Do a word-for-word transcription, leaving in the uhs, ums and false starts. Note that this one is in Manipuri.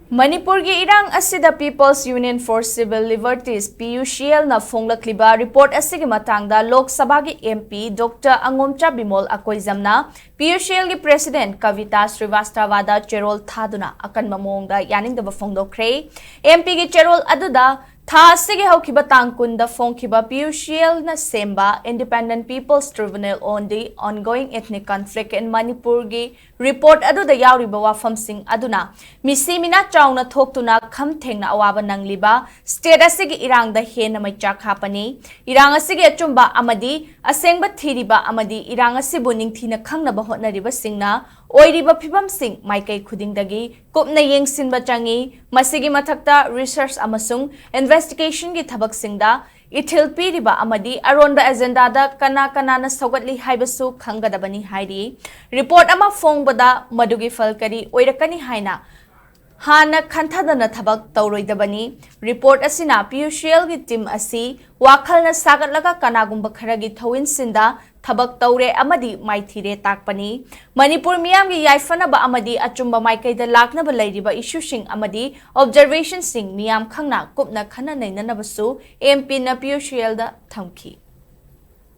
ꯃꯅꯤꯄꯨꯔꯒꯤ ꯏꯔꯥꯡ ꯑꯁꯤꯗ People's Union for Civil Liberties, P U C L ꯅ ꯐꯣꯡꯂꯛꯂꯤꯕ report ꯑꯁꯤꯒꯤ ꯃꯇꯥꯡꯗ ꯂꯣꯛ ꯁꯚꯥꯒꯤ M P Doctor ꯑꯉꯣꯝꯆꯥ Bimol ꯑꯀꯣꯏꯖꯝꯅ P U C L ꯒꯤ President ꯀꯕꯤꯇꯥ ꯁ꯭ꯔꯤꯋꯥꯁꯇꯕꯥꯗ ꯆꯦꯔꯣꯜ ꯊꯥꯗꯨꯅ ꯑꯀꯟꯕ ꯃꯑꯣꯡꯗ ꯌꯥꯅꯤꯡꯗꯕ ꯐꯣꯡꯗꯣꯛꯈ꯭ꯔꯦ꯫ M P ꯒꯤ ꯆꯦꯔꯣꯜ ꯑꯗꯨꯗ ꯊꯥ ꯑꯁꯤꯒꯤ ꯍꯧꯈꯤꯕ ꯇꯥꯡ ꯀꯨꯟꯗ ꯐꯣꯡꯈꯤꯕ P U C L ꯅ ꯁꯦꯝꯕ Independent People's Tribunal on the Ongoing Ethnic Conflict in Manipur ꯒꯤ report ꯑꯗꯨꯗ ꯌꯥꯎꯔꯤꯕ ꯋꯥꯐꯝꯁꯤꯡ ꯑꯗꯨꯅ ꯃꯤꯁꯤ ꯃꯤꯅꯥ ꯆꯥꯎꯅ ꯊꯣꯛꯇꯨꯅ ꯈꯝ ꯊꯦꯡꯅ ꯑꯋꯥꯕ ꯅꯪꯂꯤꯕ state ꯑꯁꯤꯒꯤ ꯏꯔꯥꯡꯗ ꯍꯦꯟꯅ ꯃꯩꯆꯥꯛ ꯍꯥꯞꯄꯅꯤ꯫ ꯏꯔꯥꯡ ꯑꯁꯤꯒꯤ ꯑꯆꯨꯝꯕ ꯑꯃꯗꯤ ꯑꯁꯦꯡꯕ ꯊꯤꯔꯤꯕ ꯑꯃꯗꯤ ꯏꯔꯥꯡ ꯑꯁꯤꯕꯨ ꯅꯤꯡꯊꯤꯅ ꯈꯪꯅꯕ ꯍꯣꯠꯅꯔꯤꯕꯁꯤꯡꯅ ꯑꯣꯏꯔꯤꯕ ꯐꯤꯚꯝꯁꯤꯡ ꯃꯥꯏꯀꯩ ꯈꯨꯗꯤꯡꯗꯒꯤ ꯀꯨꯞꯅ ꯌꯦꯡꯁꯤꯟꯕ ꯆꯪꯏ꯫ ꯃꯁꯤꯒꯤ ꯃꯊꯛꯇ research ꯑꯃꯁꯨꯡ investigation ꯒꯤ ꯊꯕꯛꯁꯤꯡꯗ ꯏꯊꯤꯜ ꯄꯤꯔꯤꯕ ꯑꯃꯗꯤ ꯑꯔꯣꯟꯕ agenda ꯗ ꯀꯅꯥ ꯀꯅꯥꯅ ꯁꯧꯒꯠꯂꯤ ꯍꯥꯏꯕꯁꯨ ꯈꯪꯒꯗꯕꯅꯤ ꯍꯥꯏꯔꯤ꯫ Report ꯑꯃ ꯐꯣꯡꯕꯗ ꯃꯗꯨꯒꯤ ꯐꯜ ꯀꯔꯤ ꯑꯣꯏꯔꯛꯀꯅꯤ ꯍꯥꯏꯅ ꯍꯥꯟꯅ ꯈꯟꯊꯗꯅ ꯊꯕꯛ ꯇꯧꯔꯣꯏꯗꯕꯅꯤ꯫ Report ꯑꯁꯤꯅ P U C L ꯒꯤ team ꯑꯁꯤ ꯋꯥꯈꯜꯅ ꯁꯥꯒꯠꯂꯒ ꯀꯅꯥꯒꯨꯝꯕ ꯈꯔꯒꯤ ꯊꯧꯏꯟꯁꯤꯟꯗ ꯊꯕꯛ ꯇꯧꯔꯦ ꯑꯃꯗꯤ ꯃꯥꯏꯊꯤꯔꯦ ꯇꯥꯛꯄꯅꯤ꯫ ꯃꯅꯤꯄꯨꯔ ꯃꯤꯌꯥꯝꯒꯤ ꯌꯥꯏꯐꯅꯕ ꯑꯃꯗꯤ ꯑꯆꯨꯝꯕ ꯃꯥꯏꯀꯩꯗ ꯂꯥꯛꯅꯕ ꯂꯩꯔꯤꯕ issue ꯁꯤꯡ ꯑꯃꯗꯤ observation ꯁꯤꯡ ꯃꯤꯌꯥꯝ ꯈꯪꯅ ꯀꯨꯞꯅ ꯈꯟꯅ ꯅꯩꯅꯅꯕꯁꯨ M P ꯅ P U C L ꯗ ꯊꯝꯈꯤ꯫